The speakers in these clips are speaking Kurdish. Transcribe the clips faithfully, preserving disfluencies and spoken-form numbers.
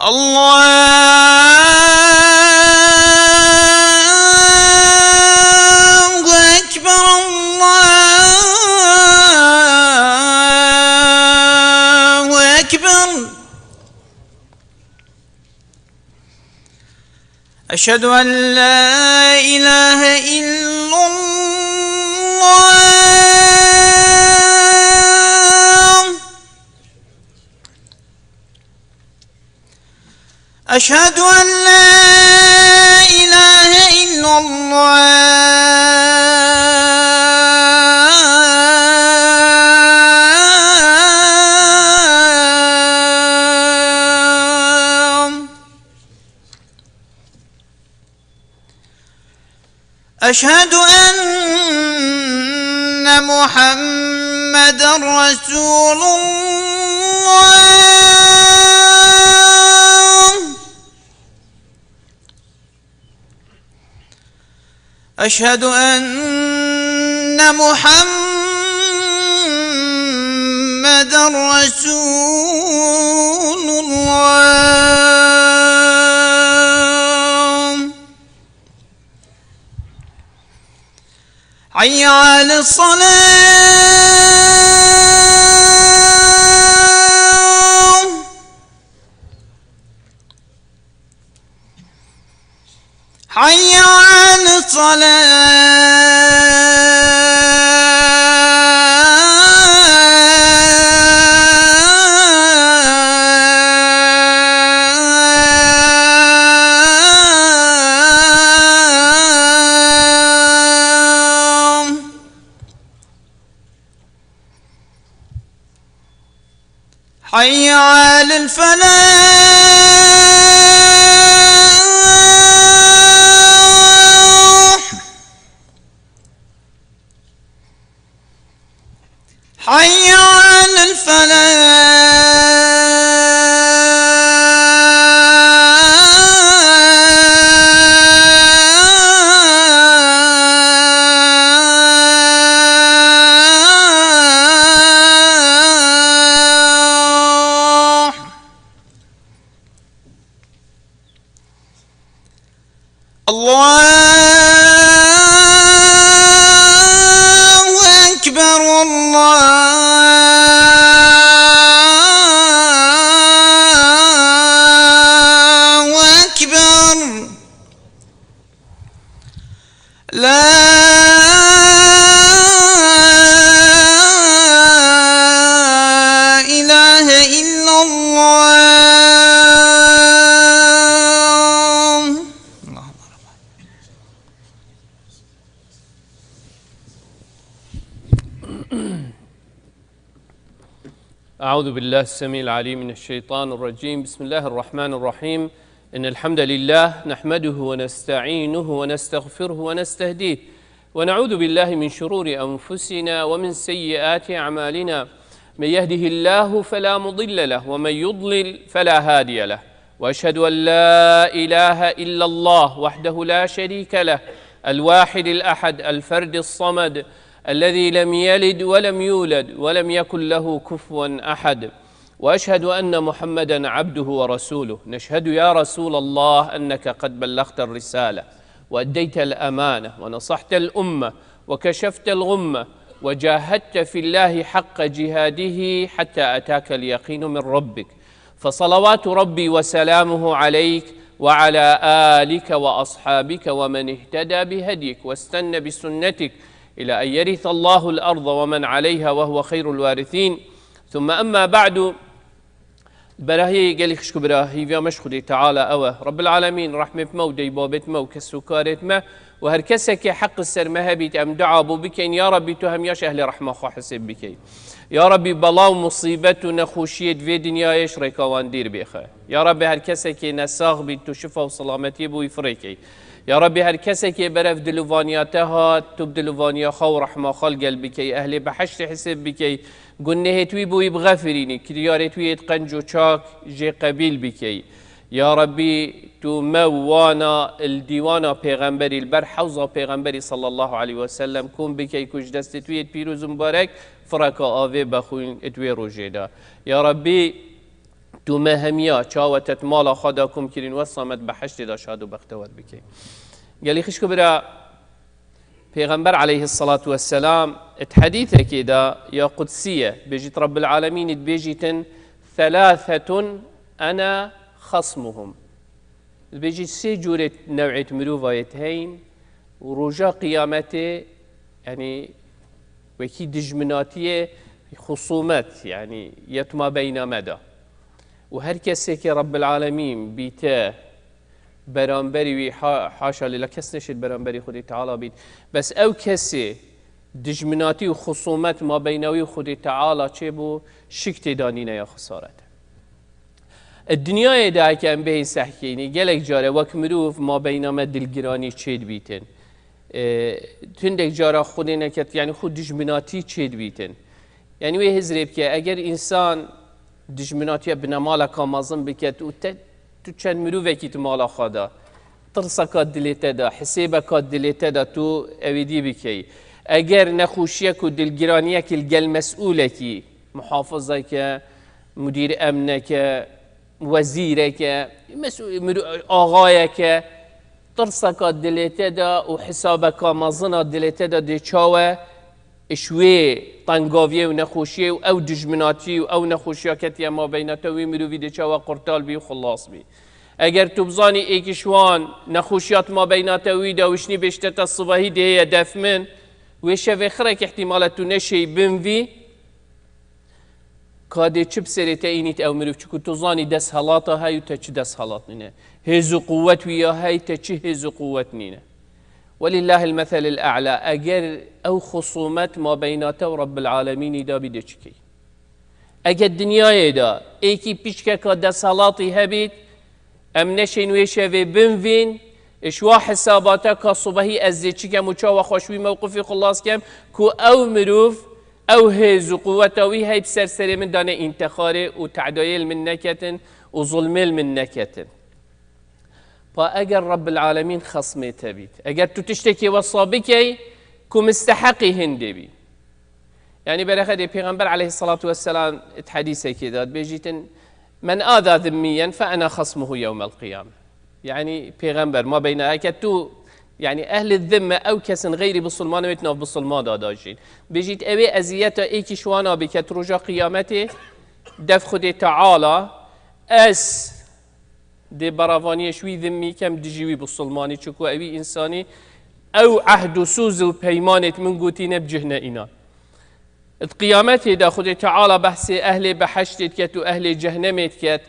الله أكبر، الله أكبر. أشهد أن لا إله إلا الله. أشهد أن لا إله إلا الله. أشهد أن محمدا رسول الله. أشهد أن محمدا رسول الله. حي على الصلاة. حي على الصلاة. حي على الفلاح. حي على الفلاح. الله أكبر، الله أكبر. لا إله إلا الله. أعوذ بالله السميع العليم من الشيطان الرجيم. بسم الله الرحمن الرحيم. إن الحمد لله نحمده ونستعينه ونستغفره ونستهديه، ونعوذ بالله من شرور أنفسنا ومن سيئات أعمالنا. من يهده الله فلا مضل له، ومن يضلل فلا هادي له. وأشهد أن لا إله إلا الله وحده لا شريك له، الواحد الأحد، الفرد الصمد، الذي لم يلد ولم يولد ولم يكن له كفوا أحد. وأشهد أن محمدا عبده ورسوله. نشهد يا رسول الله أنك قد بلغت الرسالة وأديت الأمانة ونصحت الأمة وكشفت الغمة وجاهدت في الله حق جهاده حتى أتاك اليقين من ربك. فصلوات ربي وسلامه عليك وعلى آلك وأصحابك ومن اهتدى بهديك واستن بسنتك إلى أن يرث الله الأرض ومن عليها وهو خير الوارثين. ثم أما بعد. Berahî gelî xişk û bira, hîviya me ji Xwedê Teala ew e. Rebbil Alemîn rehmê bi me û dey babêt me û kes û karêt me û her kesekê heq li ser me hebît, em dua bo bikeyn, ya Rabbî tu hemiya ji ehlê rehma xwe hisêb bikey. Ya Rabbî bela û musîbet û nexweşiyê di vê dinyayê ji rêka wan dîr bêxe. Ya Rabbî her kesekê nesax bît tu şifa û selametiyê bo wî firêkey. Ya Rabbî her kesekê berev diluvaniya te hat, tu bi diluvaniya xwe û rehma xwe li gel bikey, ehlê behiştê hisêb bikey. Gunehêt wî bo wî bixefirînî, kiryarêt wî êt qenc û çak jê qebîl bikey. Ya Rabbî, tu me û wana li dîwana pêxemberî, li ber hewza pêxemberî sallallahu aleyhi ve sellem kom bikey ku ji destê tu yêt pîroz û mubarek fireka avê bexwîn êt wê rojê de. Ya Rabbî, û me hemiya çawa te di mala xwe de kom kirîn, wesa me di behiştê de şad û bextewar bikey. Gelî xişk û bira, Pêxember aleyhissalatu vesselam di hedîsekê de ya qudsî ye, bêjît Rabbil Alemînî dibêjîtin, "Thelâthetun ene xasmuhum." Dibêjît sê cûrê new'êt mirovayêt heyn û roja qiyametê, yanî wekî dijminatiyê, xusumet, yanî yetma beyna me de. Û her kesê ke Rabbil Alemîn bîte beramberî wî, ha-, haşa lillah, kes neşêt beramberî Xwedê Teala bît. Bes ew kesê dijminatî û xusumet mabeyna wî û Xwedê Teala çêbû, şik tê danîne ya xisaret. Di dinyayê de heke em bêhîn sehkînî, gelek care wek mirov mabeyna me dilgiranî çêdibîtin. E, hindek cara Xwedê neket, yanî xwe dijminatî çêdibîtin. Yanî wê hizrê bike, eger însan dijminatiya bi nemaleka mezin biket û te, tu çend mirovekî di mala xwe de, tirseka dilê te de, hisêbeka dilê te de tu ewêdî bikey. Eger nexweşiyek û dilgiraniyek li gel mesûlekî, muhafizeke, mudîr emneke, wezîreke, mesû-, miro-, axayeke, tirseka dilê te de û hisabeka mezina dilê te de dê çawe, ji wê tengaviyê û nexweşiyê û ew dijminatî û ew nexweşiya ketiye mabeyna te û wî mirovî dê çawe qurtal bî û xilas bî. Eger tu bizanî êkî ji wan nexweşiya di mabeyna te û wî de wişnî bêjte te sibehî dê heye def min, wê şevê xirek îhtîmal e tu neşêy bin vî, ka dê çi bi serê te înît ew mirov, çiku tu zanî desthilata hey û te çi desthilat nîne. Hêz û quwet wî ya hey, te çi hêz û quwet nîne. Welillahil meselil a'la. Eger ew xusumet mabeyna te û Rabbil Alemînî de bî, dê çi key? Eger dinyayê de êkî pîçkeka desthilatî hebît, em neşên wê şevê binvîn, ji wa hesabata ka subehî ez dê çi kem û çawa xwe ji wî mewqifî xilas kem, ku ew mirov, ew hêz û quweta wî hey bi ser serê min dane întixarê û tedayê li min neketin û zulmê li min neketin. Pa eger Rabbil Alemîn xesmê te bît, eger tu tiştekê wesa bikey ku misteheqî hindê bî. Yanî berexedê Pêxember aleyhissalatu vesselam di hedîsekê de dibêjîtin, "Men ada zimmiyen fe ena xasmuhu yewmel qiyame." Yanî Pêxember, ma beyna heke tu, yanî ehli zimme, ew kesin xeyrî bisilman wê di nav bisilman de dajîn. Bêjît, ewê eziyeta êkî ji wana biket roja qiyametê, def Xwedê Teala, ez dê beravaniyê ji wî zimmî kem dijî wî bisilmanî, çiku ewî însanî ew ehd û sûz û peymanêt min gotîne bi cih ne înan. Di qiyametê de Xwedê Teala behsê ehlê behiştê diket û ehlê cehnemê diket.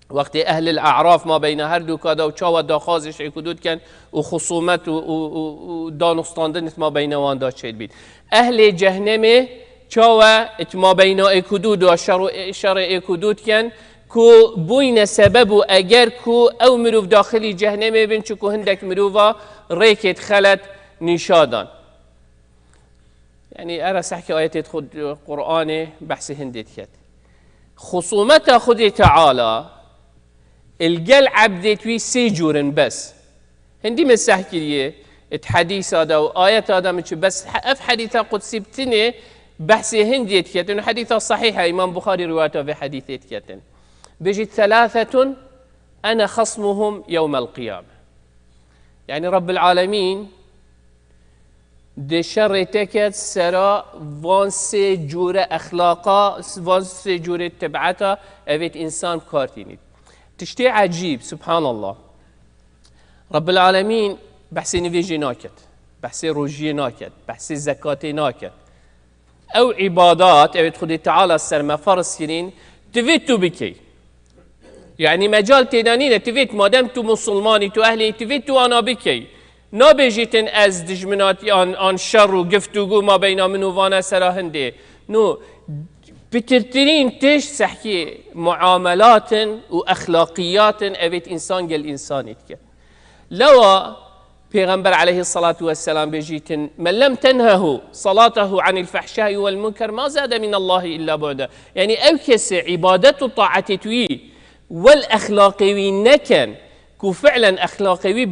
Wextê ehlil a'raf ma beyna her du ka de û çawa daxwazê ji êkudu diken û xusumet û, û, û, û danûstandin ma beyna wan de çêdibît. Ehlê cehnemê çawa it ma beyna êkudu de şer û, şerê êkudu diken ku bûyne sebeb û eger ku ew mirov daxilî cehnemê bin, çiku hindek mirova rêkêt xelet nîşa dan. Yanî era sehkê ayetê xwe Qur'anê behsê hindê diket. Xusumeta Xwedê Teala il gel ebdêt wî sê cûr in bes. Hindî min seh kiriye, it hedîsa de û ayeta de min çi bes he-, ev hedîsa qudsî bi tinê behsê hindê diketin û hedîsa sehîh e, Îmam Buxarî riwayeta vê hedîsê diketin. Bêjît, "Thelâthetun ene xasmuhum yewmel qiyame." Yanî Rabbil Alemîn dê şerê te ket sera van sê cûre exlaqa, van sê cûrê tebîeta evêt însan bi kar tînît. Tiştê ecîb, subhanallah. Rabbil Alemîn behsê nivêjê naket, behsê rojiyê naket, behsê zekatê naket. Ew îbadat, ewêt Xwedê Teala ser me ferz kirîn, divê tu bikey. Yanî mecal têda nîne, divê madem tu musulmanî, tu ehlê, divê tu ana bikey. Nabêjîtin ez dijminatî an, an şer û giftûgû ma beyna min û vana sera hindê. No, pitirtirîn tişt sehkî muamelat in û exlaqiyat in, evêt însan gel însanî dike. Lewa Pêxember aleyhissalatu vesselam bêjîtin, "Men lem tenhehu salatahu anil fehşai vel munker ma zade minallahi illa bu'da." Yanî ew kesê îbadet û taetê wî wel exlaqê wî neken, ku fi'len exlaqê wî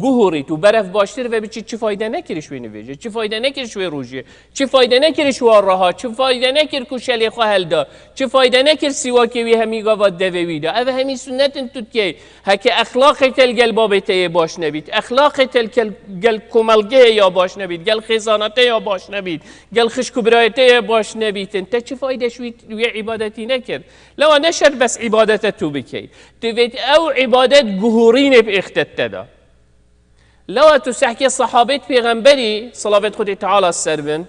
guhurît û beref baştir ve biçî, çi fayde nekir ji wê nivêje, çi fayde nekir ji wê rojiyê, çi fayde nekir ji wa reha, çi fayde nekir ku şelê xwe helda, çi fayde nekir sîwakê wî hemî gava devê wî da. Ev hemî sunnet in tu dikey. Heke exlaqê te li gel babê te yê baş nebît, exlaqê te li gel, gel komelgehê ya baş nebît, gel xêzana te ya baş nebît, gel xişk û birayê te yê baş nebîtin, te çi fayde ji wî, wê îbadetî nekir? Lewa ne şert bes îbadete tu bikey. Divêt ew îbadet guhurînê bi êxtet te de. Lewa tu sehkê sahabêt pêxemberî, salavêt Xwedê Teala ser bin,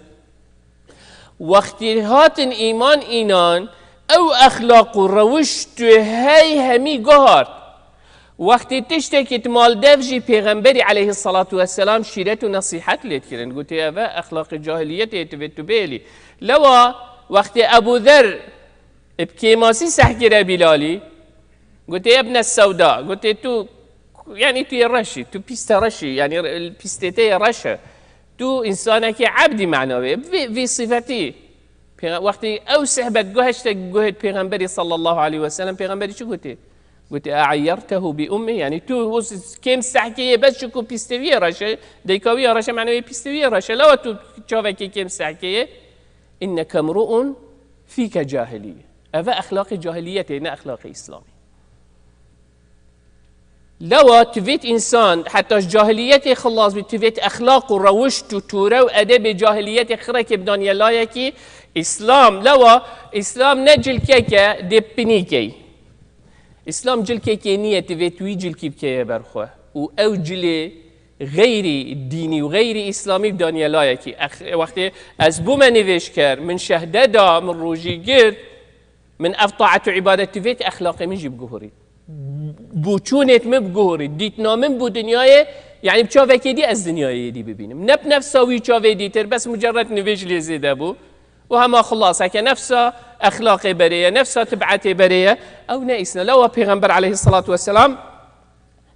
wextî hatin îman înan, ew exlaq û rewiş tu hey hemî guhart. Wextî tiştekî di mal dev jî pêxemberî aleyhissalatu vesselam şîret û nesîhet lê dikirin. Gotê, ev e exlaqê cahiliyetê, divêt tu bêlî. Lewa wextê Ebu Zer bi kêmasî sehkire Bîlalî, gotê, "Ebne sewda", gotê, "Tu, yanî tu yê reş î, tu pîste reş î, yanî pîstê te yê reş e. Tu însanekî ebdî mena wê, vî, vî sifetî." Pêxe-, wextî ew sehbet guh-, hiştek guhêt pêxemberî sallallahu aleyhi ve sellem, pêxemberî çi gotê? Gotê, "E'eyyertehu bi ummi", yanî tu wis-, kêm sehkê yê bes çiku pîstê wî yê reş e, dayika wî ya reş e, mena wê pîstê wî yê reş e. Lewa tu çavekê kêm sehkê yê, "Inneke mru'un fîke cahilî." Ev e exlaqê cahiliyetê, ne exlaqê îslamî. Lewa tivêt însan heta ji cahiliyetê xilas bî, tivêt exlaq û rewişt û tûre û edebê cahiliyetê xirekê bidaniye layekî îslam. Lewa îslam ne cilkeke dê pinîkey. Îslam cilkekê niye tivêt wî cilkî bikeye ber xwe. Û ew cilê xeyrî dînî û xeyrî îslamî bidaniye layekî. Ex-, wextê ez bûme nivêjker, min şehde da, min rojî girt, min ev taet û îbadet tivêt, exlaqê min jî biguhurît. Bûçûnêt min biguhurît. Dîtina min bû dinyayê, yanî bi çavekê dî ez dinyayê dî bibînim. Ne bi nefsa wî çavê dîtir, bes mucerred nivêj lê zêde bû. Û hema xilas, heke nefsa exlaqê berê ye, nefsa tibetê berê ye, ew ne îsna. Lewa Pêxember aleyhissalatu vesselam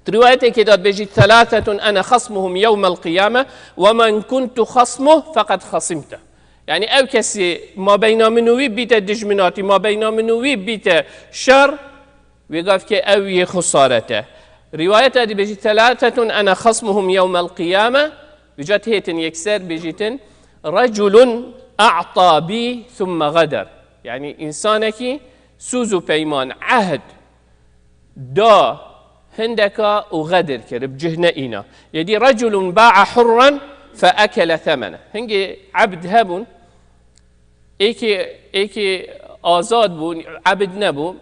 di riwayetekê de dibêjî, "Thelâthetun ene xasmuhum yewmel qiyame ve men kuntu xasmuh feqed xasimte." Yanî ew kesî mabeyna min û wî bîte dijminatî, mabeyna min û wî bîte şer, wê gavkê ew yê xusarete. Riwayeta dibêjî, "Thelâthetun ene xasmuhum yewmel qiyame." Vîca tihêtin yekser bêjîtin, "Reculun a'ta bi thumme geder." Yanî însanekî sûz û peyman, ehd, da hindeka û xedir kir, bi cih neîna. Yedî, "Reculun ba'a hurran fe ekele themene." Hingê ebd hebûn, êkê, êkê azad bû, ebd nebû,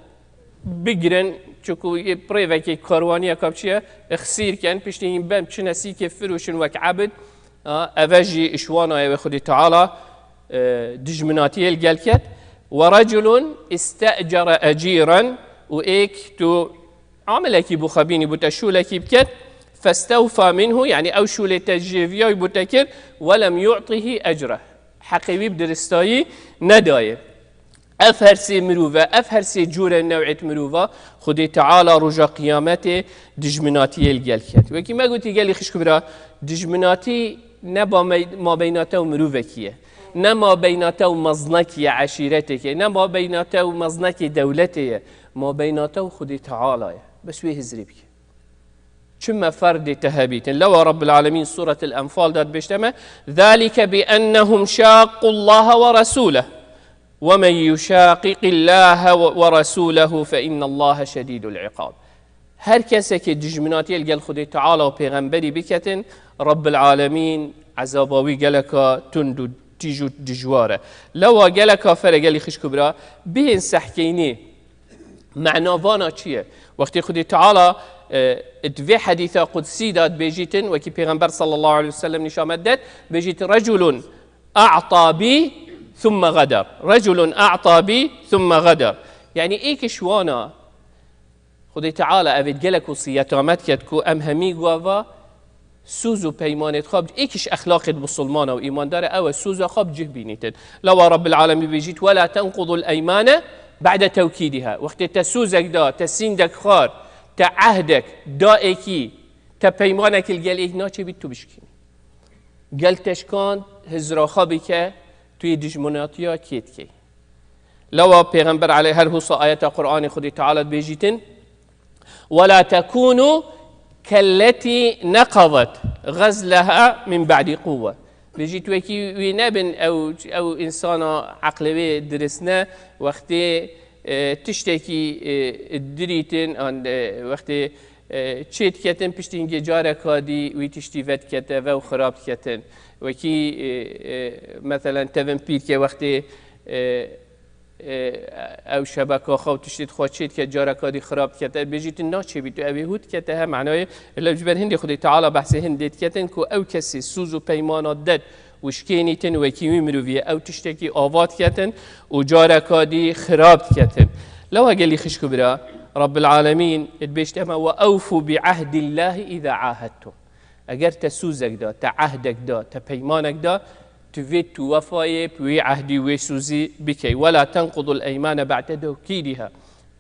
bigirin, çiku yê bi rêvekê karwaniyeka biçiye, ixsîr ken, piştî hîn ben çine sîkê firûşin wek ebd, a, eve jî ji wana ye wê Xwedê Teala, e, dijminatiyê li gel ket. "Ve reculun iste'cere ecîren", û êk tu amelekî bû xebînî bû te şûlekî biket, "festewfa minhu", yanî ew şûlê te jêviyayî bû te kir, "ve lem yu'tihi ecreh", heqê wî bi diristayî nedayê. Ev her sê mirove, ev her sê cûre new'êt mirova, Xwedê Teala roja qiyametê dijminatiyê li gel ket. Wekî me gotî gelî xişk bira, dijminatî ne ba mey-, mabeyna te û mirovekî ye. Ne mabeyna te û meznekî ye, eşîretekê. Ne mabeyna te û meznekê dewletê ye. Mabeyna te û Xwedê Teala ye. Bes wê hizrê bike. Çime ferdê te hebîtin. Lewa Rabbil Alemîn Suretil Enfal de dibêjte me, "Zalike bi ennehum şaqqullaha ve rasûleh. Ve men yuşaqiqillaha ve, ve rasûlehu fe innallaha şedîdul iqab." Her kesekê dijminatiyê li gel Xwedê Teala û Pêxemberî biketin, Rabbil Alemîn ezaba wî geleka tund û tîj û dijwar e. Lewa geleka fere gelî xişk û bira, bihên sehkeynî. Mena vana çi ye? Wextê Xwedê Teala, e, di vê hedîsa qudsî de dibêjîtin, wekî Pêxember sallallahu aleyhi ve sellem nîşa me det, bêjît, "Reculun a'ta bi thumme geder." "Reculun a'ta bi thumme geder." Yanî êk ji wana Xwedê Teala evê gelek wesiyeta me diket ku em hemî gava sûz û peymanêt xwe bi êk ji exlaqêt musulmana û îmandar e, ew e sûza xwe bi cih bînîtin. Lewa Rabbil Alemî bêjît, "Ve la tenqudul eymane ba'de tewkîdiha." Wextê te sûzek da, te sîndek xwar, te ehdek da êkî, te peymanek li gel êk naçê bît tu bişkînî. Gel te şikand hizra xwe bike, tu yê dijminatiya kê dikey? Lewa Pêxember aleyh her husa ayeta Qur'anê Xwedê Teala dibêjîtin, "Ve la tekûnû كالتي نقضت غزلها من بعد قوة. Bêjît wekî wî nebin ew, ew însana eqlê wê dirist ne, wextê, e, tiştekî, e, dirîtin, an, e, wextê, e, çê diketin, piştî hingê careka dî wî tiştî vedikete ve û xirab diketin. Wekî, e, e, meselen tevin pîrke wextê, e, e, ew şebeka xwe û tiştê xwe çê dike, careka dî xirab dikete, bêjî tu naçêbî, tu ew ê hû dikete he, manayê, lewc ber hindê Xwedê Teala behsê hindê diketin ku ew kesê sûz û peymana det û şkênîtin wekî wî mirovî ye, ew tiştekî ava diketin û careka dî xirab diketin. Lewa gelî xişk û bira, Rabbil Alemîn dibêjt eme, "Ve ewfû bi ehdillâhi îzâ ahedtum." Eger te sûzek da, te ehdek da, te peymanek da, tu vê tu wefayê bi wê ehdî wê sûzî bikey. "Wela tenqudul eymane ba'de tewkîdiha."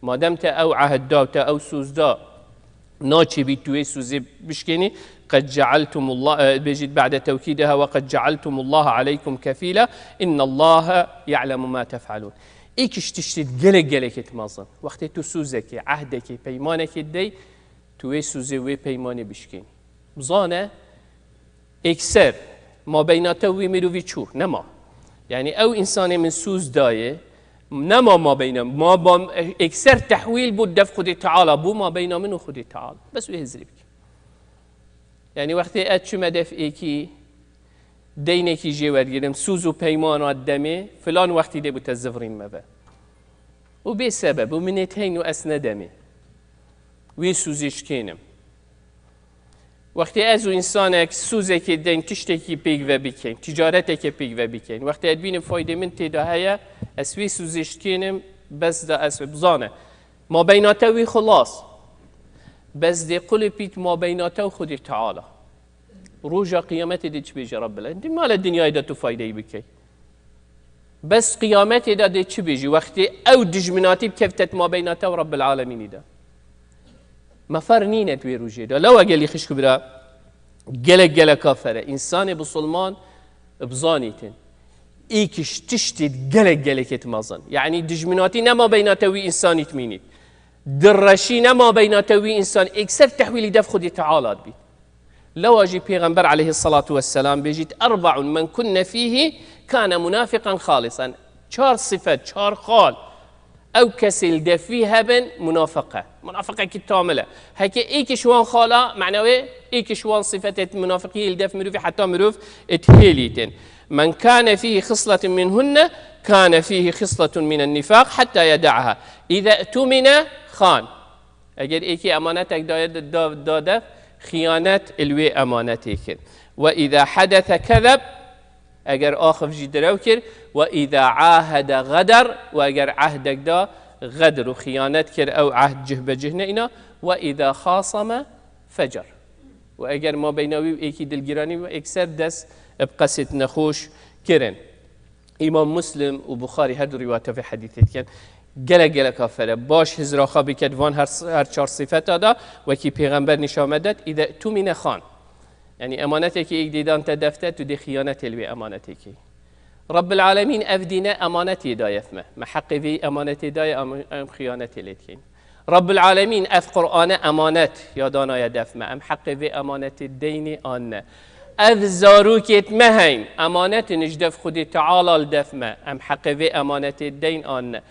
Madem te ew ehd da, te ew sûz da, naçêbî tu wê sûzê bişkênî. "Qed cealtumullah-, e, bêjît ba'de tewkîdiha ve qed cealtumullaha aleykum kefîla, innallaha ya'lemu ma tef'alûn." Êk ji tiştê gelek gelekê mezin. Wextê tu sûzekê, ehdekê, peymanekê dey, tu wê sûzê wê peymanê bişkênî. Bizane, êkser, mabeyna te û wî mirovî çû, nema. Yanî ew însanê min sûz dayê, nema mabeyna, ma ba, êkser tehwîl bû dev Xwedê Teala, bû mabeyna min û Xwedê Teala. Bes wê hizrî bike. Yanî wextê ez çûme dev êkî, deynekî jê wergirim, sûz û peymana demê, filan wextî dê bû te zivrîn me ve. Û bê sebeb, û min ê teyn û ez nedemê. Wê sûzê şkênim. Wextê ez û însanek sûzekê deyn tiştekî pêk ve bikeyn, ticareteke pêk ve bikeyn, wextê ez dibînim faydê min tê de heye, ez wê sûzê şkênim, bes da ez bizane. Mabeyna te wî xilas. Bes dê qulê pît mabeyna te û Xwedê Teala. Roja qiyametê dê çi bêje Rabbil Alemin? Dê male dinyayê de tu faydeyî bikey. Bes qiyametê de dê çi bêjî? Wextê ew dijminatî bikevtet mabeyna te û Rabbil Alemînî de. Me fer nîne di wê rojê de. Lewa gelî xişk û bira, gelek geleka fere. Însanê bisilman bizanîtin. Êk ji tiştê gelek gelekê mezin. Yanî dijminatî nema beyna te wî însanî tmînît. Dirreşî nema beyna te wî însan. Êkser tehwîlî dev Xwedê Teala dibît. Lewa jî Pêxember aleyhissalatu vesselam bêjît, "Erbaun men kunne fîhî kane munafiqan xalisan." Çar sifet, çar xal. Ew kesê li defî hebin, munafiq e. Munafiqekî tamil e. Heke êk ji wan xala, mena wê, êk ji wan sifetê munafiqiyê li def mirovî heta mirov dihêlîtin. "Men kane fîhî xisletun minhunne, kane fîhî xisletun minen nifaq, hatta yedaha. İza tumine xan." Eger êkî emanetek daye, da, da def, xiyanet li wê emanetê kir. "Ve îza hedese kezeb", eger axif jî direw kir, "ve îza ahede xeder", û eger ehdek da, xedr û xiyanet kir, ew ehd cih be cih neîna, "ve îza xaseme fecer." Û eger mabeyna wî û êkî dilgiranî û êkser dest bi qesêt nexweş kirin. Îmam Muslim û Buxarî her du rîwayeta vê hedîsê dikin. Gelek geleka fere. Baş hizra xwe bike di van her, her çar sifeta de, wekî Pêxember nîşan me det, "Îze tumîne xan." Yanî emanetekî êk dê dan te def te, tu dê xiyanetê li wê emanetê key. Rabbil Alemîn ev dîne emanetê daye me. Me heqê vê emanetê daye, em, em xiyanetê lê dikeyn. Rabbil Alemîn ev Qur'ane emanet ya danaye def me. Em heqê vê emanetê deynê an ne. Ev zarokêt me heyn, emanetin ji def Xwedê Teala li def me. Em heqê vê emanetê deyn an ne.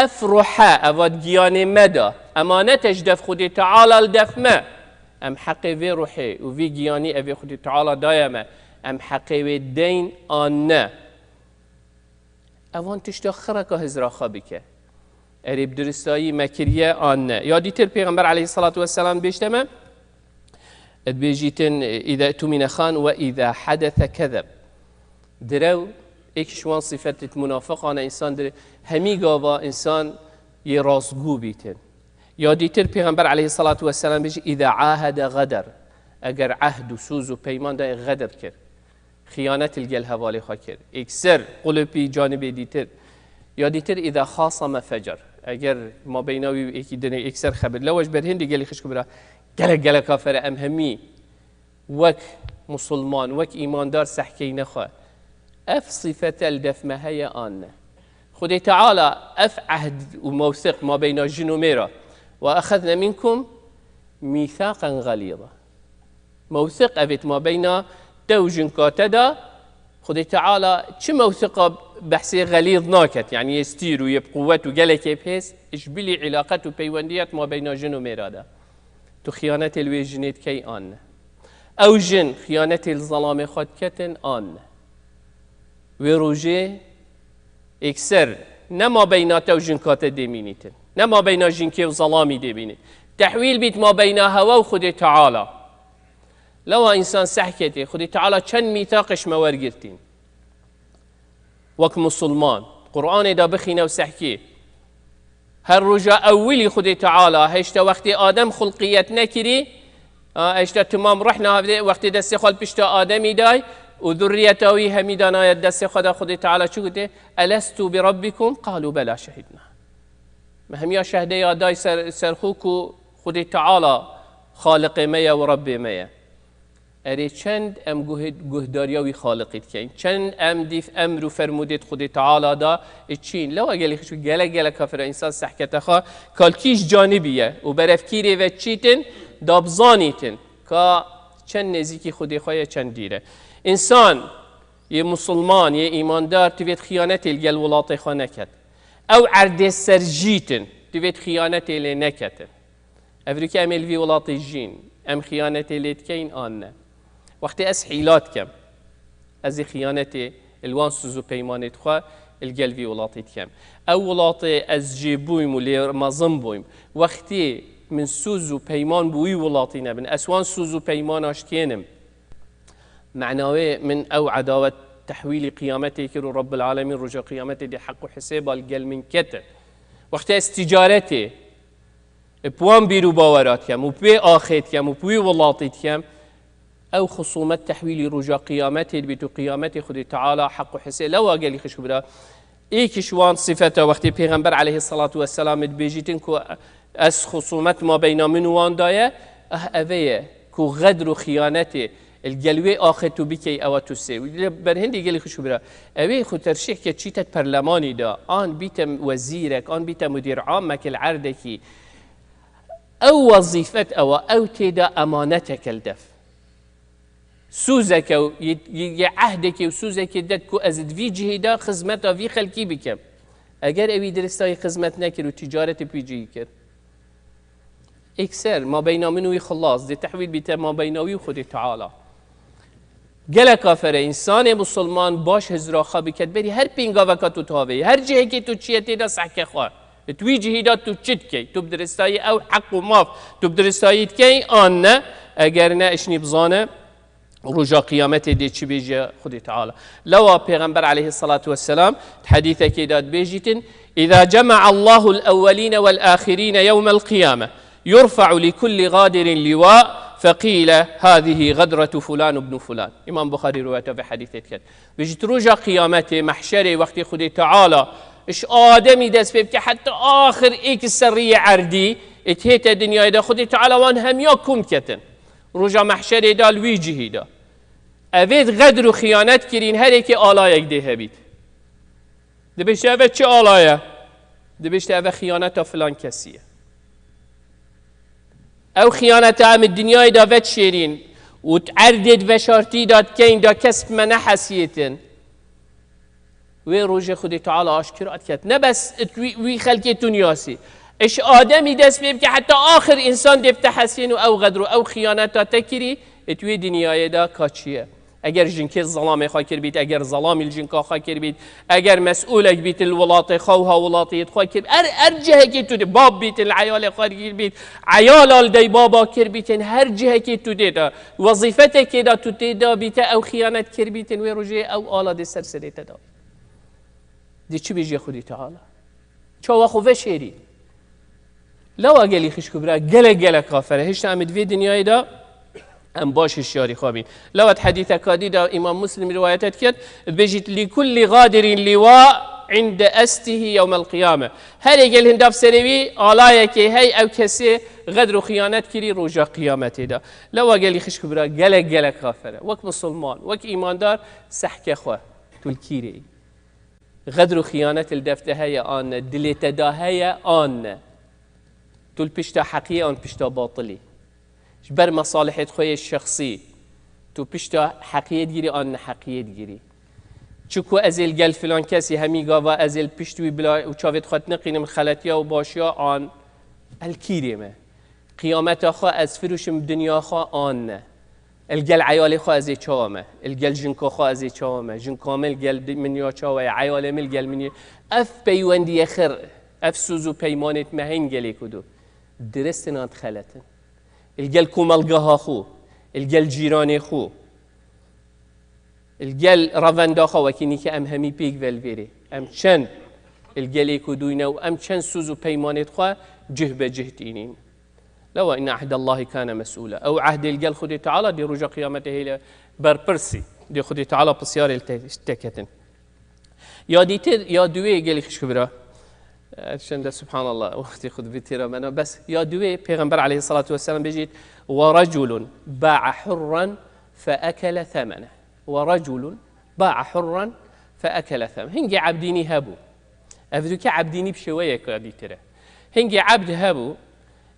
Ev ruhe, eva giyanê me da, emanete ji def Xwedê Teala li def me. Em heqê vê ruhê û vê giyanî evê Xwedê Teala daye me. Em heqê wê deyn an ne. Evan tişta xireka hizra xwe bike. Erê bi diristayî me kiriye an ne. Ya dîtir Pêxember aleyhissalatu vesselam bêjte me, dibêjîtin, "Îze tumîne xan ve îze hedese kezeb." Direw, êk ji wan sifetê munafiqan e, însan dire-, hemî gava însan yê rastgû bîtin. Ya dîtir Pêxember aleyhissalatu vesselam bêjî, "Îze ahede xeder." Eger ehd û sûz û peyman daye, xedir kir. Xiyanet li gel hevalê xwe kir. Êkser qulipî canibê dîtir. Ya dîtir, "Îza xaseme fecer." Eger mabeyna wî û êkî dinê êkser xebir. Lewa ji ber hindê gelî xişk û bira. Gelek geleka fere em hemî wek musulman, wek îmandar sehkeyne xwe. Ev sifete li def me heye an ne? Xwedê Teala ev ehd û mewsiq mabeyna jin û mêra. "Ve exezne minkum Mîsaqen xelîza. Mewsiq evêt mabeyna te û jinka te de, Xwedê Teala çi mewsiqa behsê xelîz naket, yanî yê stîr û yê bi quwet û gelekê bihêz, ji bilî îlaqet û peywendiyet mabeyna jin û mêra de. Tu xiyanetê li wê jinê dikey an ne? Ew jin xiyanetê li zelamê xwe diketin an ne? Wê rojê êkser ne mabeyna te û jinka te dê mînîtin. Ne mabeyna jinkê û zelamî dê bînî. Tehwîl bît mabeyna hewe û Xwedê Teala. Lewa însan sehketê, Xwedê Teala çend mîtaqê ji me wergirtîn. Wek musulman, Qur'anê de bixîne û sehkî. Her roja ewilî Xwedê Teala, heşta wextê Adem xulqiyet nekirî, a, heşta timam ruh navdê, wextê destê xwe li pişta Ademî day û zurriyeta wî hemî danaya destê xwe de Xwedê Teala çi gotê? "Elestu bi rabbikum?" Qalu bela şehidna. Me hemiya şehdeya day ser, ser xwe ku Xwedê Teala Xaliqê me ye û Rebbê me ye. Erê çend em guh-, guhdariya wî Xaliqî dikeyn. Çend em dîf emr û fermûdêt Xwedê Teala da, e, çîn. Lewa gelî xişk gelek gelek kafir e. Însan sehkete xwe kalkî ji canibî ye û berevkîrê ve çîtin, da bizanîtin. Ka çend nêzîkî Xwedê xwe ye, çend dîr e. Însan yê musulman, yê îmandar, divêt xiyanetê li gel welatê xwe neket. Ew erdê serjîtin, divêt xiyanetê lê neketin. Evrîke em ê li vî welatê jîn, em xiyanetê lê dikeyn an ne? Wextê ez hîla dikem, ez ê xiyanetê li wan sûz û peymanê xwe li gel vî welatê dikem. Ew welatê ez jê bûym û lê mezin bûym. Wextê min sûz û peyman bi wî welatî nebin, ez wan sûz û peymana şikênim. Mena wê min ew edawet tehwîlî qiyametê kir û Rabbil Alemîn roja qiyametê dê heq û hisêba li gel min kete. Wextê ez ticaretê bi wan bîr û bawera dikem û bi wê axê dikem û bi wî welatî dikem, ew xusûmet tehwîlî roja qiyametê dibît û qiyametê Xwedê Teala heq û hisê lewa gelî xişk bira. Êk ji wan sifeta wextê Pêxember aleyhisselatu vesselam dibêjîtin ku ez xusûmet mabeyna min û wan daye, eh, eve ye ku xedr û xiyanetê li gel wê axê tu bikey, ewa tu sê. Li ber hindî gelî xişk bira. Ewê xwe terşîh ke çîte perlemanî de, an bîte wezîrek, an bîte mudîr amek li erdekî. Ew wezîfet ewa, ew tê de emaneteke li dev. Sûzeke û yê, yê, yê ehdekê û sûzekê det ku ez di vî cihê de xizmeta vî xelkî bikim. Eger ewî diristayî xizmet nekir û ticaretê bi vî cihî kir, êkser mabeyna min û wî xilas dê tehwîl bîte mabeyna wî û Xwedê Teala. Gelek afere însanê musulman baş hizra xwe biket berî her pêngaveka tu tavê, her cihekê tu çiye tê de sehke xwe. Tu wî cihî de tu çi dikey? Tu bi diristayî ew heq û maf, tu bi diristayî dikey an ne? Eger ne, işnî bizane, roja qiyametê dê çi bêje Xwedê Teala. Lewa Pêxember aleyhissalatu vesselam di hedîsekê de dibêjîtin, "Îza cema'a Allahul ewwelîne vel âxirîne yewmel qiyame, yurfa'u li kulli gadirin liwa, feqîle, hâzihî gadretu fulân ibnu fulân." Îmam Buxarî rivayeta vê hedîsê diket. Bêjît, roja qiyametê, mehşerê, wextê Xwedê Teala ji Ademî dest pê bike heta axir êk serrî yê erdî, ê dihête dinyayê de, Xwedê Teala wan hemiya kom ketin. Roja mehşerê de li wî cihî de. Evê xedr û xiyanet kirîn, her êkê alayek dê hebît. Dibêje, "Eve çi alaye?" Dibêje, "Eve xiyaneta filan kesî ye." Ew xiyaneta em ê dinyayê de vedişêrîn û di erdê di veşartî de dikeyn de kes bi me nehesiyêtin. Wê rojê Xwedê Teala aşkira diket. Ne bes it wî, wî xelkê tu niyasî. Iş Ademî dest pê bike heta axir însan dê bi te hesiyên û ew xedr û ew xiyaneta te kirî, it wê dinyayê de ka çi ye. Eger jinkê zelamê xwe kirbît, eger zelamî li jinka xwe kirbît, eger mesûlek bît li welatê xwe û ha welatiyê xwe kir, her, her cihekê tu dê, bab bîtin li eyalê xwe kirbît, eyala li dey baba kirbîtin, her cihekê tu dê de, wezîfetekê de tu tê de bîte, ew xiyanet kirbîtin, wê rojê ew ala dê ser serê te de. Dê çi bêjê Xwedî Teala? Çawa xwe veşêrî? Lewa gelî xişk û bira, gelek gelek kafir e. Hişta em di vê dinyayê de em baş hişyarî xwe bîn. Lewa di hedîseka dî de Îmam Muslim rivayete diket, dibêjît, "Li kulli gadirin liwa inde estihî yewmel qiyame." Her êgel hinda bi serê wî alayekê hey, ew kesê xedr û xiyanet kirî roja qiyametê de. Lewa gelî xişk û bira, gelek gelek kafir e. Wek musulman, wek îmandar sehke xwe, tu li kîrê yî. Xedr û xiyanet li dev te heye an ne, dilê te da heye an ne. Tu li pişta heqiyê an pişta batilî. Ji ber mesalihêt xwe yê şexsî, tu pişta heqiyê digirî an neheqiyê digirî. Çiku ez ê li gel filan kesî hemî gava ez ê li pişt wî bila û çavêt xwe neqînim xeletiya û başiya an el kîrê me. Qiyameta xwe ez firûşim dinya xwe an ne. El gel eyalê xwe ez ê çawa me? El gel jinka xwe ez ê çawa me? Jinka min gel di-, min ya çawa ye? Eyalê min gel min ye? Ev peywendiye xir, ev soz û peymanêt me hên gelê ku du. Diristin an dixeletin. Il gel komelgeha xwe, il gel cîranê xwe, il gel revenda xwe wekî nîke em hemî pêk ve li vêrê. Em çend il gelê ku dûyne û em çend soz û peymanêt xwe cih be cih tînîn. Lewa inne ehdallahî kane mesûla. Ew ehdê li gel Xwedê Teala dê roja qiyametê hêle berpirsî. Dê Xwedê Teala pisyarê li te, te ketin. Ya dîtir, ya duwê gelî xişk bira. Her çende subhanallah, wextê xwe dibî têra mena. Bes ya duwê Pêxember aleyhissalatu vesselam bêjît, "Ve reculun ba'a hurran fe ekele themene." "Ve reculun ba'a hurran fe ekele themene." Hingê ebdînî hebû. Evdûke ebdînî bi şêweyeke dîtir e. Hingê ebd hebû,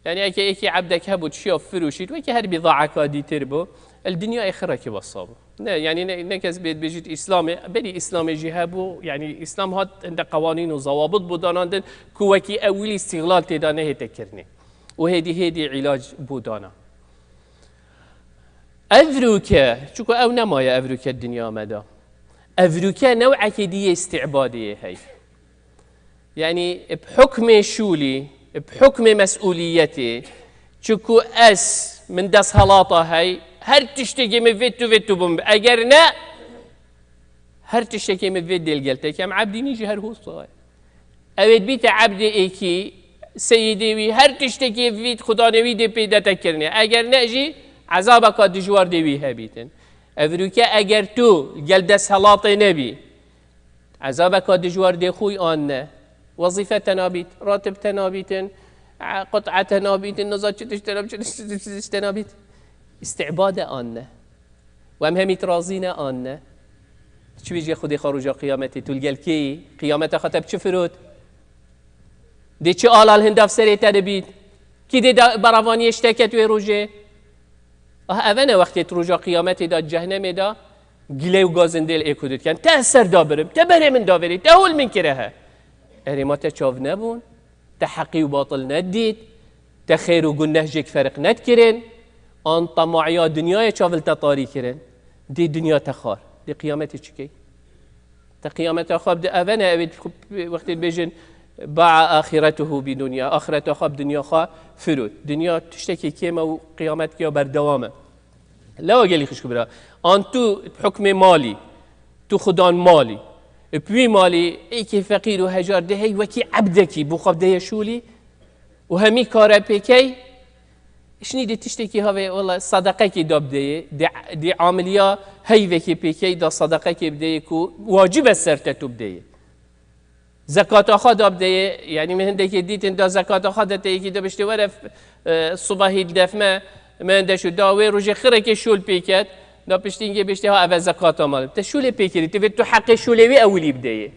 yani eke êkî ebdek hebû, çiya firûşît, wekî her bîzaeka dîtir bû, el dinyayê xirekî wesa bû. Ne, yani ne, ne kes bê bêjît Îslamê, berî Îslamê jî hebû, yani Îslam hat hinde qewanîn û zewabit bû danandin, ku wekî ewilî îstîxlal têda nehête kirinê. Û hêdî hêdî îlac bû dana. Evrûke, çuku ew nemaye evrûke dinya me de. Evrûke new'ekê dî yê îstîbadê yê hey. Yani bi hukmê şûlî, bi hukmê mes'ûliyetê, çuku ez, min desthelata hey, her tiştekê min vê tu vê tu bûm. Eger ne, her tiştekê min vê dêl gel te kem. Ebdînî jî her hosta ye. Ew ê dibîte ebdê êkî, seyîdê wî, her tiştekê vî xudanê wî dê pê dete kirinê. Eger ne jî, ezabeka dijwar dê wî hebîtin. Evrûke eger tu gel desthilatê nebî, ezabeka dijwar dê xûy an ne. Wezîfe te nabît, ratib te nabîtin, e, qut'e te nabîtin, niza çi tişt te nabît, çi tişt, çi tişt te nabît. Îstîbade an ne. Û em hemî razî ne an ne. Çi bêjê Xwedê xwe roja qiyametê, tu li gel kê yî? Qiyameta xwe te bi çi firot? Dê çi alal hindav serê te dibît? Kî dê da berevaniyê ji te ket wê rojê? Ah, eve ne wextê tu roja qiyametê de, cehnemê de gile û gazin dê li ê ku diken. Te ez ser da birim, te berê min da verê, te hol min kire he. Erê ma te çav nebûn? Te heqî û batil nedît, te xêr û guneh jêk ferq nedkirin, an tema'iya dinyayê çav li te tarî kirin, dê dinya te xar, dê qiyametê çi key? Te qiyameta xwe bi eve ne, ew ê wextê dibêjin, "Ba'a ahiretuhu bi dunya", axireta xwe bi dinya xwe firot. Dinya tiştekî kêm e û qiyamet ya berdewam e. Lewa gelî xişk û bira. An tu bi hukmê malî, tu xudan malî. Bi wî malî êkê feqîr û hejar dê hey wekî ebdekî bo xwe bideye şûlî û hemî kare pêkey. Şinî dê tiştekî havê, wela sedeqekê da bideyê. Dê, dê amiliya heyvekê pêkey da sedeqekê bideyê ku wacib e ser te tu bideyê. Zekata xwe da bideyê, yani min hindekê dîtin da zekata xwe de te yekî de biştê were, e, subahî def me, me de şu da wê rojê xirekê şûl pê ket, da piştî hingê biştê ha eve zekata mal. Te şûlê pê kirî, tu vê tu heqê şûlê wî ewilî bideyê.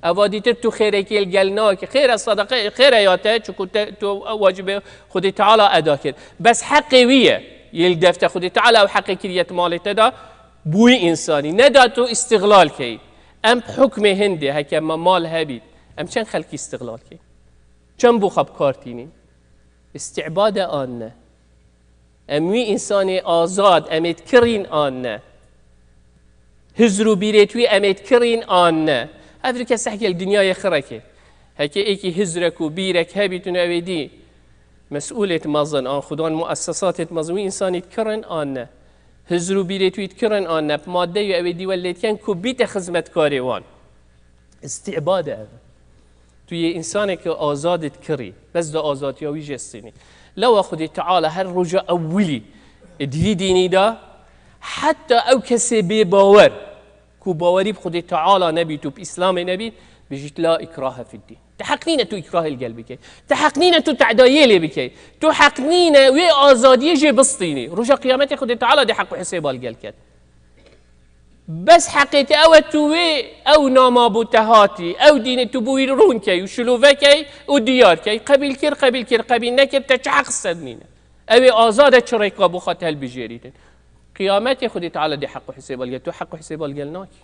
Eva dîtir tu xêrekê li gel nake. Xêr e sedeqe, xêr e ya te, çuku te, tu wacibê Xwedê Teala eda kir. Bes heqê wî ye. Yê li defte Xwedê Teala ew heqê kiriye ti malê te da, bi wî însanî. Neda tu îstixlal key. Em bi hukmê hindê, heke me mal hebît, em çend xelkî îstixlal key? Çend bo xwe bi kar tînîn? Îstîbade an ne. Em wî însanê azad, em ê dikirîn an ne? Hizr û bîrêt wî em ê dikirîn an ne? Ev dike sehkê li dinyayê xireke. Heke êkî hizrek û bîrek hebîtin ew ê dî mesûlêt mezin an xudan muessesatêt mezin wî însanî dikirin an ne? Hizr û bîrêt wî dikirin an ne? Bi madde û ew ê dî we lê diken ku bîte xizmetkarê wan. Îstîbade ev. Tu yê însaneke azad dikirî, bes da azadiya wî jê stînî. Lewa Xwedê Teala her roja ewilî di vî dînî de, heta ew kesê bê bawer, ku bawerî bi Xwedê Teala nebît û bi Îslamê nebît, bijît la îkrahe fid dîn. Te heq nîne tu îkrahê li gel bikey. Te heq nîne tu tedayê lê bikey. Tu heq nîne wê azadiyê jê bistînî. Roja qiyametê Xwedê Teala dê heq û hesêba li gel ket. Bes heqê te ew e, tu wê ew nama bû te hatî, ew dînê tu bûyî rûn key û şilûve key û diyar key. Qebîl kir, qebîl kir, qebîl nekir, te çi heq ser nîne? Ew ê azad e çi rêka bo xwe te hilbijêrîtin. Qiyametê Xwedê Teala dê heq û hisêba li gel. Tu heq û hisêba li gel nakî.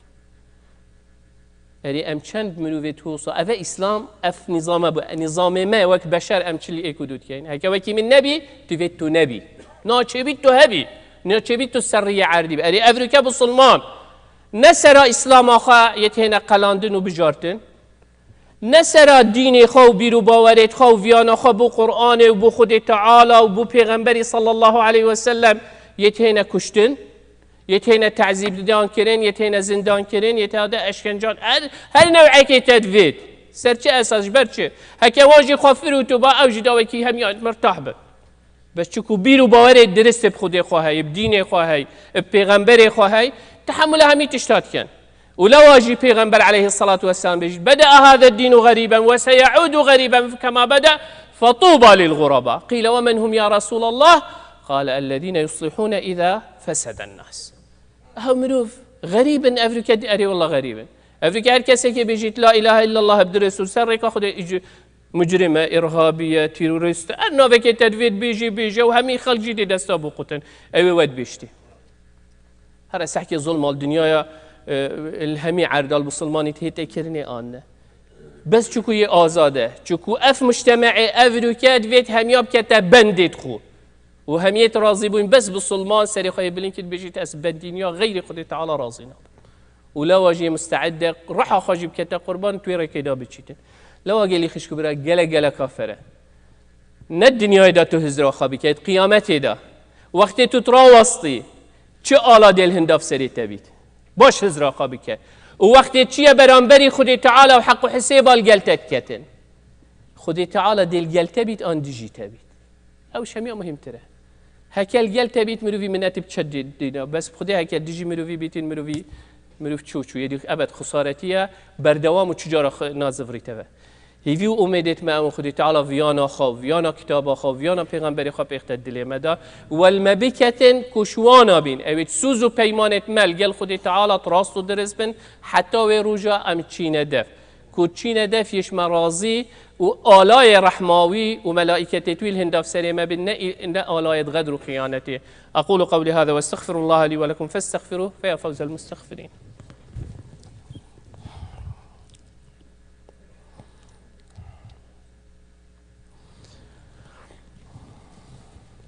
Erê, em çend mirovê tosa. Ev e Îslam, ev nîzame bû. Nîzamê me wek beşer em çilî êk û du dikeyin. Heke wekî min nebî, tu vê tu nebî. Naçêbî tu hebî. Naçêbî tu ser riyê erdî bî. Erê, ev rûke bisilman. Ne sera Îslama xwe yê têne qelandin û bijartin. Ne sera dînê xwe û bîr û bawerêt xwe û viyana xwe bo Qur'anê û bo Xwedê Teala û bo Pêxemberî sallallahu aleyhi ve sellem yê têne kuştin, yê têne tezîbdan kirin, yê têne zindan kirin, yê têne eşkencan, her, her new'ekê te divêt. Ser çi esas, ji ber çi? Heke wan jî xwe firûtû ba, ew jî dawekî hemiya mirtah bin. Bes çiku bîr û bawerê dirist bi Xwedê xwe hey, bi dînê xwe hey, bi pêxemberê xwe hey, tehemûla hemî tişta dikin. Û lewa jî Pêxember aleyhissalatu vesselam bêjî, "Bede'a hâze dînu ğerîben ve seya'ûdu ğerîben kema bede, fetûba lil ğuraba." Qîle, "Ve men hum ya Resûlallah?" Qale, "Ellezîne yuslihûne îzâ feseden nas." Ew mirov xerîb in, ev rûke di-, erê, wallah xerîb in. Ev rûke her kesekê bêjît, "La ilahe illallah" bi dirist û ser rêka Xwedê îc-, mucrim e, îrhabî ye, terorîst e. Her navekê te divêt bêjî, bêje û hemî xelk jî dê desta biqutin. Ew ê we dibêjtî. Here sehkê zulma li dinyaya, e, li hemî erdal bisilmanî tê tê kirinê an ne. Bes çiku yê azad e. Çiku ev mujtemeê, ev rûke divêt hemiya bikete bendêt xwe. Û hemiyê tu razî bûn, bes bisilman serê xwe yê bilind kir, dibêjît, "Ez bendîniya xeyrê Xwedê Teala razî nabim." Û lewa jî yê musteid e, ruha xwe jî bikete qurban, tu yê rêkê de biçîtin. Lewa gelî xişk û bira, gelek gelek kafir e. Ne dinyayê de tu hizra xwe biket, qiyametê de. Wextê tu rawestî, çi ala dê li hinda serê te bît? Baş hizra xwe bike. Û wextê çiye beramberî Xwedê Teala û heq û hisêba li gel te diketin? Xwedê Teala dê li gel te bît, an dijî te bît? Ew ji hemiya muhîmtir e. Heke li gel te bît, mirovî minetî bi çi dî-, dîna. Bes bi Xwedê heke dijî mirovî bîtin, mirovî, mirov çû çû. Yê dî ebed xisaretiye, berdewam û çi cara xwe nazivirî te ve. Hêvî û umêdêt me ew in Xwedê Teala viyana xwe, viyana kitaba xwe, viyana pêxemberê xwe pêxte dilê me da. Wel me biketin ku ji wana bîn. Ewêt sûz û peymanêt me li gel Xwedê Teala rast û dirist bin, heta wê roja em çîne def. Ku çîne def yê ji me razî û alayê rehma wî û melaîketê wî li hinda serê me bin, ne, ne alayê xedr û xiyanetê. أقول قولي هذا وأستغفر الله لي ولكم فاستغفروه فيا فوز المستغفرين.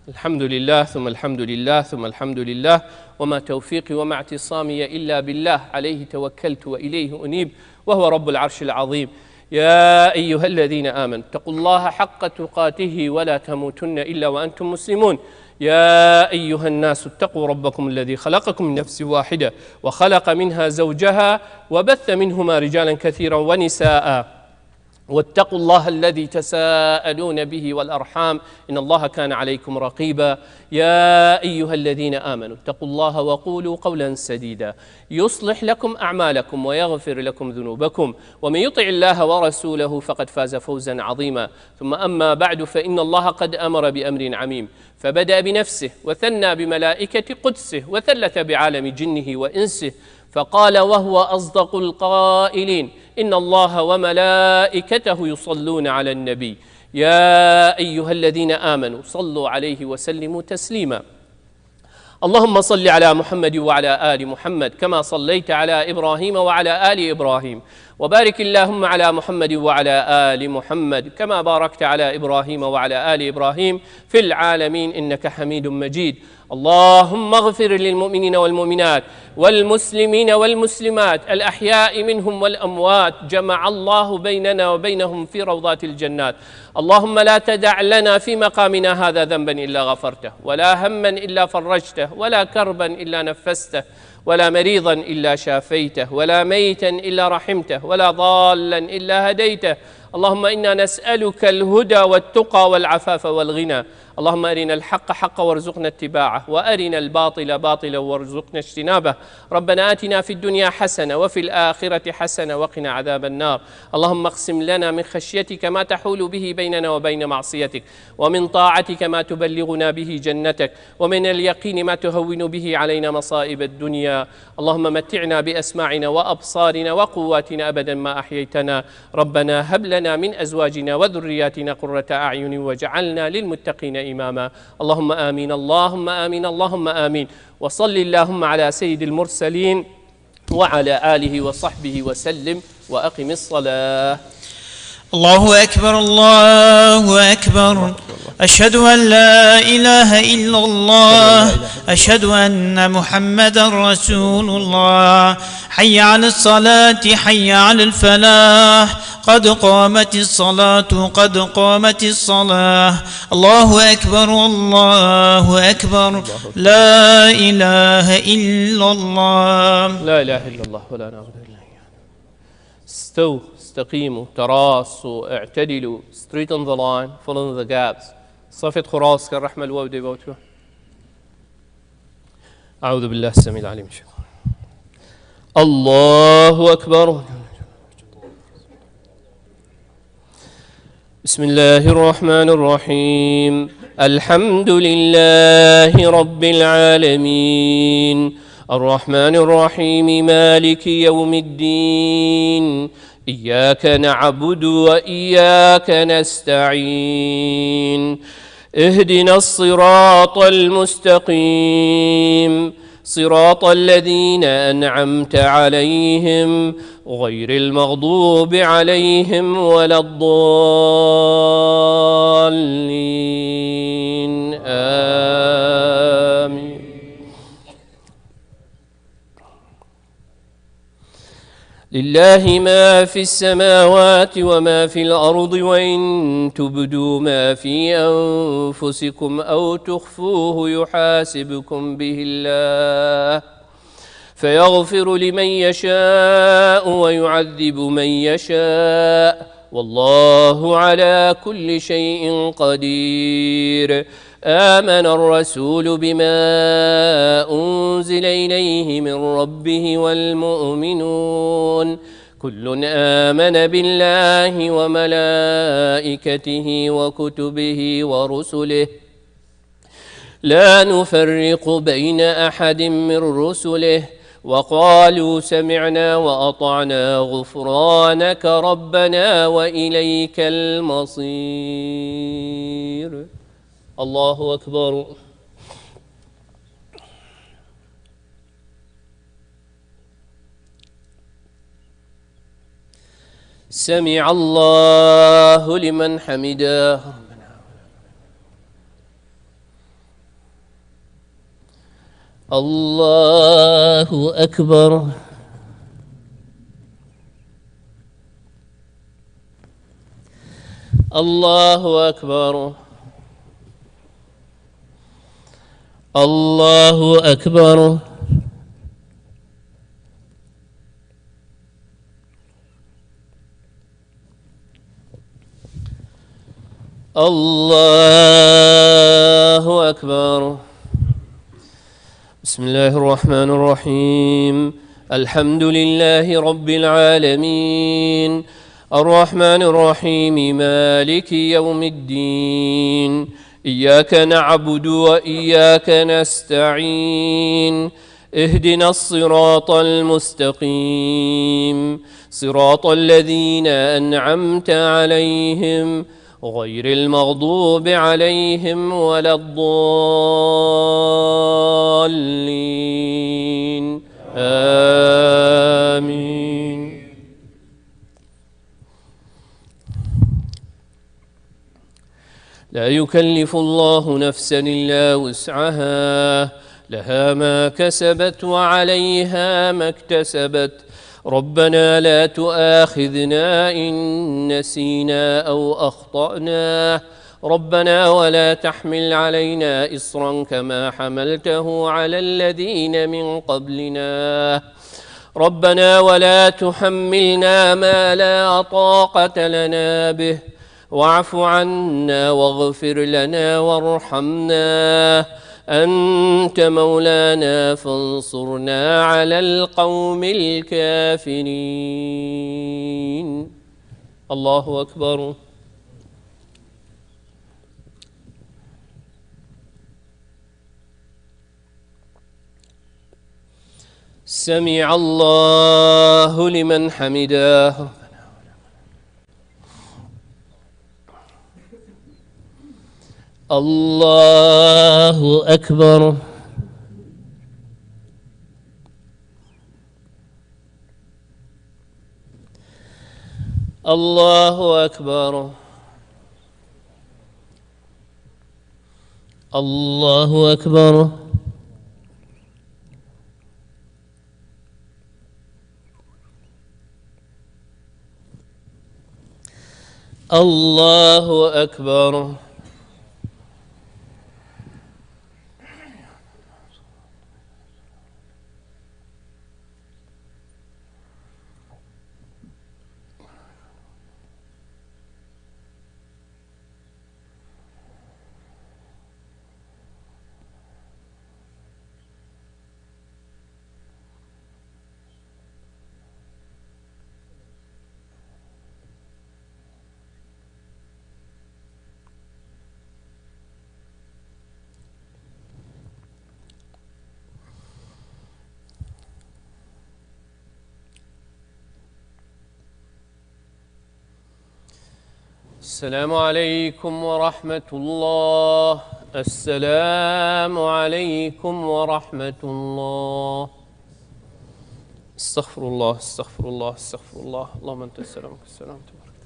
الحمد لله ثم الحمد لله ثم الحمد لله وما توفيقي وما اعتصامي إلا بالله عليه توكلت وإليه أنيب وهو رب العرش العظيم. يا أيها الذين آمنوا اتقوا الله حق تقاته ولا تموتن إلا وأنتم مسلمون. يا أيها الناس اتقوا ربكم الذي خلقكم من نفس واحدة وخلق منها زوجها وبث منهما رجالا كثيرا ونساء واتقوا الله الذي تساءلون به والأرحام إن الله كان عليكم رقيبا. يا أيها الذين آمنوا اتقوا الله وقولوا قولا سديدا يصلح لكم أعمالكم ويغفر لكم ذنوبكم ومن يطع الله ورسوله فقد فاز فوزا عظيما. ثم أما بعد فإن الله قد أمر بأمر عميم فبدأ بنفسه وثنى بملائكة قدسه وثلث بعالم جنه وإنسه فقال وهو أصدق القائلين إن الله وملائكته يصلون على النبي يا أيها الذين آمنوا صلوا عليه وسلموا تسليما. اللهم صل على محمد وعلى آل محمد كما صليت على إبراهيم وعلى آل إبراهيم وبارك اللهم على محمد وعلى آل محمد كما باركت على إبراهيم وعلى آل إبراهيم في العالمين إنك حميد مجيد. اللهم اغفر للمؤمنين والمؤمنات والمسلمين والمسلمات الأحياء منهم والأموات. جمع الله بيننا وبينهم في روضات الجنات. اللهم لا تدع لنا في مقامنا هذا ذنبا إلا غفرته ولا هما إلا فرجته ولا كربا إلا نفسته ولا مريضا إلا شافيته ولا ميتا إلا رحمته ولا ضالا إلا هديته. اللهم إنا نسألك الهدى والتقى والعفاف والغنى. اللهم أرنا الحق حقا وارزقنا اتباعه وأرنا الباطل باطلا وارزقنا اجتنابه. ربنا آتنا في الدنيا حسنة وفي الآخرة حسنة وقنا عذاب النار. اللهم اقسم لنا من خشيتك ما تحول به بيننا وبين معصيتك ومن طاعتك ما تبلغنا به جنتك ومن اليقين ما تهون به علينا مصائب الدنيا. اللهم متعنا بأسماعنا وأبصارنا وقواتنا أبدا ما أحييتنا. ربنا هب لنا لنا من أزواجنا وذرياتنا قرة أعين واجعلنا للمتقين إماما. اللهم آمين، اللهم آمين، اللهم آمين. وصل اللهم على سيد المرسلين وعلى آله وصحبه وسلم وأقم الصلاة. الله أكبر، الله أكبر. أشهد أن لا إله إلا الله. أشهد أن محمدا رسول الله. حي على الصلاة، حي على الفلاح. قد قامت الصلاة، قد قامت الصلاة. الله أكبر، الله أكبر. لا إله إلا الله. لا إله إلا الله ولا نعبد إلا إياه. استو، استقيموا، تراصوا، اعتدلوا، straighten the line, fill in the gaps. صفت خراس كالرحمة الواو دي بوتو. أعوذ بالله السميع العليم من الشيطان. الله أكبر. بسم الله الرحمن الرحيم. الحمد لله رب العالمين. الرحمن الرحيم. مالك يوم الدين. إياك نعبد وإياك نستعين. اهدنا الصراط المستقيم. صراط الذين أنعمت عليهم غير المغضوب عليهم ولا الضالين. آمين. لله ما في السماوات وما في الأرض، وإن تبدوا ما في أنفسكم أو تخفوه يحاسبكم به الله، فيغفر لمن يشاء ويعذب من يشاء، والله على كل شيء قدير. آمن الرسول بما أنزل إليه من ربه والمؤمنون، كل آمن بالله وملائكته وكتبه ورسله، لا نفرق بين أحد من رسله، وقالوا سمعنا وأطعنا غفرانك ربنا وإليك المصير. الله أكبر. سمع الله لمن حمده. الله أكبر. الله أكبر. الله أكبر. الله أكبر. بسم الله الرحمن الرحيم. الحمد لله رب العالمين. الرحمن الرحيم. مالك يوم الدين. إياك نعبد وإياك نستعين. اهدنا الصراط المستقيم. صراط الذين أنعمت عليهم غير المغضوب عليهم ولا الضالين. آمين. لا يكلف الله نفسا إلا وسعها، لها ما كسبت وعليها ما اكتسبت. ربنا لا تؤاخذنا إن نسينا أو أخطأنا. ربنا ولا تحمل علينا إصرا كما حملته على الذين من قبلنا. ربنا ولا تحملنا ما لا طاقة لنا به، واعف عنا واغفر لنا وارحمنا، أنت مولانا فانصرنا على القوم الكافرين. الله أكبر. سمع الله لمن حمده. الله أكبر. الله أكبر. الله أكبر. الله أكبر. السلام عليكم ورحمة الله. السلام عليكم ورحمة الله. استغفر الله، استغفر الله، استغفر الله. اللهم أنت السلام، السلام تبارك.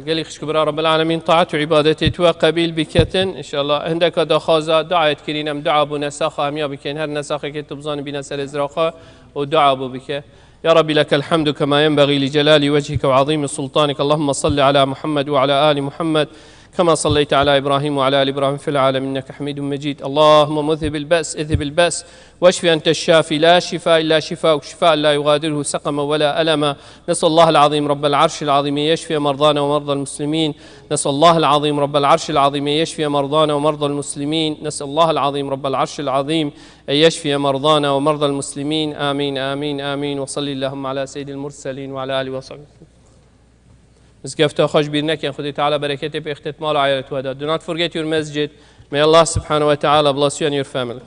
Gelî xişk û bira Rebbil Alemîn, taat û îbadetê tu qebîl biketin. Înşallah hindeka daxwaza duayê dikirîn, em dua bû nesaxa hemiya bikeyn. Her nesaxekê tu bizanî bîne serê zira xwe û dua bû bike. يا رب لك الحمد كما ينبغي لجلال وجهك وعظيم سلطانك. اللهم صل على محمد وعلى آل محمد كما صليت على إبراهيم وعلى آل إبراهيم في العالمين إنك حميد مجيد. اللهم مذهب البأس، اذهب البأس، واشف أنت الشافي، لا شفاء إلا شفاؤك، شفاء لا يغادره سقما ولا ألما. نسأل الله العظيم رب العرش العظيم أن يشفي مرضانا ومرضى المسلمين. نسأل الله العظيم رب العرش العظيم أن يشفي مرضانا ومرضى المسلمين. نسأل الله العظيم رب العرش العظيم أن يشفي مرضانا ومرضى المسلمين. آمين، آمين، آمين. وصل اللهم على سيد المرسلين وعلى آله وصحبه. Mizgefta xwe ji bîr nekin. Xwedê Teala bereketê pê ixtîtmal û ayelet we de. Do not forget your masjid. May Allah subhanahu wa ta'ala bless you and your family.